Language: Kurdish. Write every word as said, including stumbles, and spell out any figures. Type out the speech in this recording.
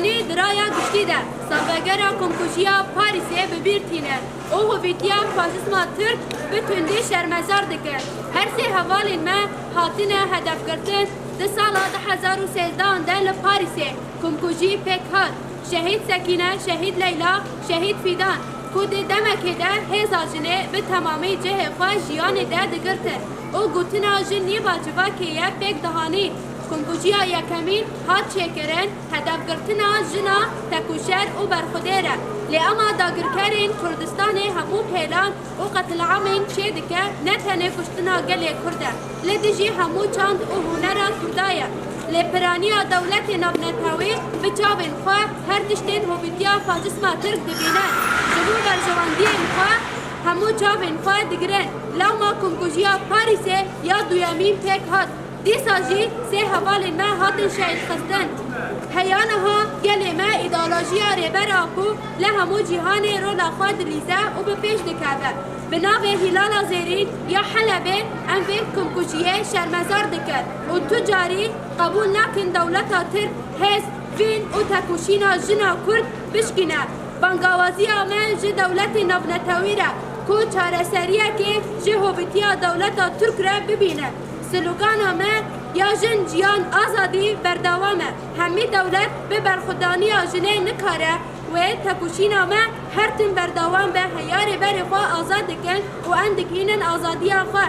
Di raya giştî de salvegera komkujiya Parîsê bi bîr tîne û hovîtiya faşîzma Tirk bi tundî şermezar dike. Her sê hevalên me hatine hedefgirtin. Di sala du hezar û sêzdeh de li Parîsê komkujî pêk hat. Şehîd Sekîne, Şehîd Leyla, Şehîd Fîdan, ku di demekê de hêza jinê bi temamî cihê xwe jiyanê de digirtin û gotina jin nîva civakê ye pêk dihanî. Komkujiya yekemîn hat çêkirin, hedefgirtina jina tekoşer û berxwedêr e. Lê ema dagirkerên Kurdistanê hemû pêlan û qetilamên çêdike ne tenê kuştina gelê Kurd e, li dijî hemû çand û hunera Kurda ye. Lê piraniya dewletê navnetewî bi çavên xwe her tiştên hovîtiya faşîzma Tirk dibîne. Ji bo berjewendiyên xwe hemû çavên xwe digirin. Lewma komkujiya Parîsê ya duyemîn pêk hat. Dîsa jî sê hevalên me hatin şehîdxistin. Heya niha gelê me îdeolojiya Rêber Apo li hemû cîhanê rola xwe dilîze û bi pêş dikeve. Bi navê Hîlala Zêrîn ya Helebê em vê komkujiyê şermezar dikin û tu carî qebûl nakin dewleta Tirk hêz, vîn û tekoşîna jina Kurd bişkîne. Bangawaziya me ji dewletê navnetewî re ku çareseriyekê ji hovîtiya dewleta Tirk re bibîne. Slogana me ya Jin, Jiyan, Azadî berdewam e. Hemî dewlet bi berxwedaniya jinê nikare wê tekoşîna me her tim berdewam be. Heya Rêberê xwe azad dikin û em digihînin azadiya xwe.